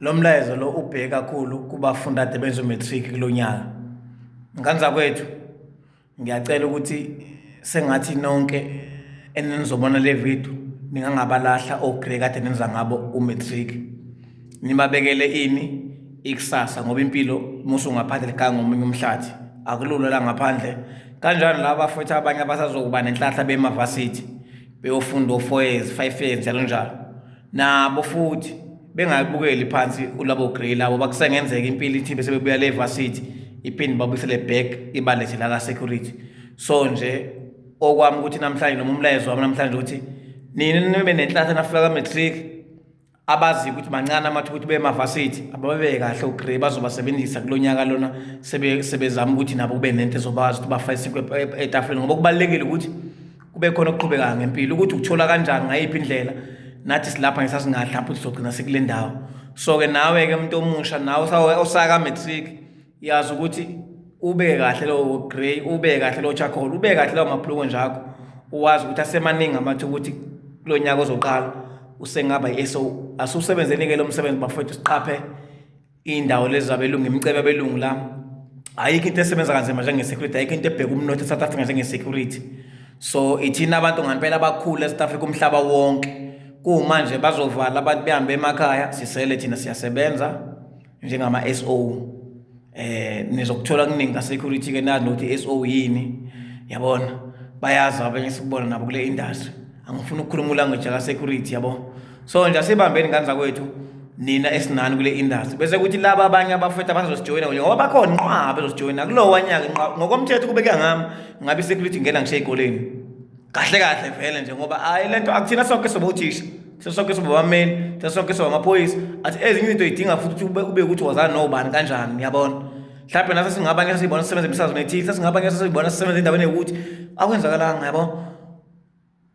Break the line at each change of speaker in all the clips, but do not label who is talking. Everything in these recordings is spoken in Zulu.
Lo mlayezo lo ubheke kakhulu kubafundi ade benza u-matric kulo nyaka. Ngane zakwethu, ngiyacela ukuthi sengathi nonke enizobona le video ningangabalahla o-grey kade nenza ngabo u-matric. Nibabekele ini ikusasa ngoba impilo musu ngaphandle liganga ngomunye umhlathi. Akulula la ngaphandle. Kanjani laba bafowethu abanye abasazokuba nenhlahla bemavasithi beyofunda o-4 years, 5 years njalo njalo. Nabo futhi bengayibukeli phansi ulabo grey labo bakusengenzeka impilo ithi bese bebuya le varsity iphinde babuyisele back ibalethe la ka security. So nje okwami ukuthi namhlanje noma umlayezo wami namhlanje ukuthi nini nibe nenhlanhla nafika ka matric abazi ukuthi mancane amathuba ukuthi bemavasithi ababeke kahle ugrey bazobasebenzisa kulo nyaka lona sebezama ukuthi nabo kube nento ezobazi ukuthi bafake isinkwa etafuleni ngoba kubalulekile ukuthi kube khona okuqhubekayo ngempilo ukuthi ukuthola kanjani ngayiphi indlela nathi silapha ngesasingadla lapho sizogcina sikule ndawo. So-ke nawe-ke umuntu omusha nawe osaka matric yazi ukuthi ubeke kahle lowo grey, ubeke kahle lowo charcoal, ubeke kahle lawo mabhuluko nje akho, uwazi ukuthi asemaningi amathuba ukuthi kulo nyaka ozoqala usengaba i-SO. Asiwusebenzeni-ke lo msebenzi bafowethu, siqaphe iy'ndawo lezi zabelungu, imicebo yabelungu la. Ayikho into esebenza kanzima njenge-security, ayikho into ebheka umnotho e-South Africa njenge-security. So ithina abantu ngampela abakhulu e-South Africa umhlaba wonke. Kumanje bazovala abantu behambe emakhaya, sisele thina siyasebenza njengama-SO. Nizokuthola kuningi ka-security ke nazi nokuthi i-SO yini, yabona. Bayazi abanye sikubona nabo kule industry. Angifuni ukukhuluma ulanguage ka-security yabo. So nje asibambeni ngane zakwethu nina esinani kule industry bese kuthi laba abanye abafethu abazosijoyina nje ngoba bakhona inqwaba bezosijoyina kulowa nyaka inqwaba ngokomthetho kube kuyangami ngabe i-security ingena ngisho ey'koleni kahle kahle vele nje ngoba hayi lento akuthina sonke soba othisha thina sonke soba abameli thina sonke soba amaphoyisa athi ezinye izinto yidinga futhi ukuthi ube ukuthi wazana nobani kanjani yabona mhlawumbe naso singaba ngeke siyibona sisebenza emisakazweni ethile singaba ngeke siyibona sisebenza endaweni yokuthi akwenzakalanga yabo.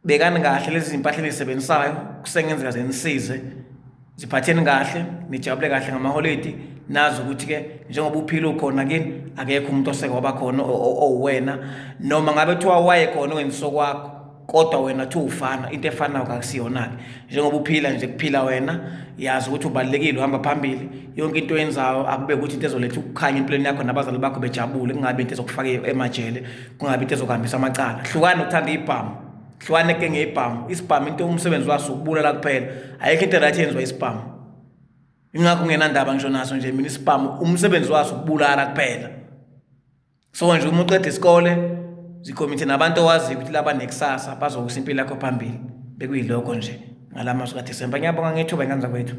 Bekani kahle lezi zimpahla enizisebenzisayo kusengenzeka zinisize. Ziphatheni kahle, nijabule kahle ngamaholidi, nazi ukuthi-ke njengoba uphila ukhona kini akekho umuntu oseke waba khona owuwena noma ngabe kuthiwa wayekhona owenziso kwakho kodwa wena kuthiwa ufana into efanayo kakusiyona-ke. Njengoba uphila nje kuphila wena yazi ukuthi ubalulekile uhamba phambili yonke into oyenzayo akube ukuthi into ezoletha ukukhanya empilweni yakho nabazali bakho bejabule kungabi into ezokufaka emajele kungabi into ezokuhambisa amacala. Hlukana nokuthanda ibhamu, hlukana nekenge yebhamu. Isibhamu into umsebenzi waso ukubulala kuphela, ayikho into right eyenziwa isibhamu. Ingakho ngingenandaba ngisho naso nje mina isibhamu umsebenzi waso ukubulala kuphela. So nje uma uqeda isikole zikhomithe nabantu owaziyo ukuthi laba nekusasa bazokusa impilo yakho phambili. Bekuyilokho nje ngalamazwi kaDisemba. Ngiyabonga ngethuba ngane zakwethu.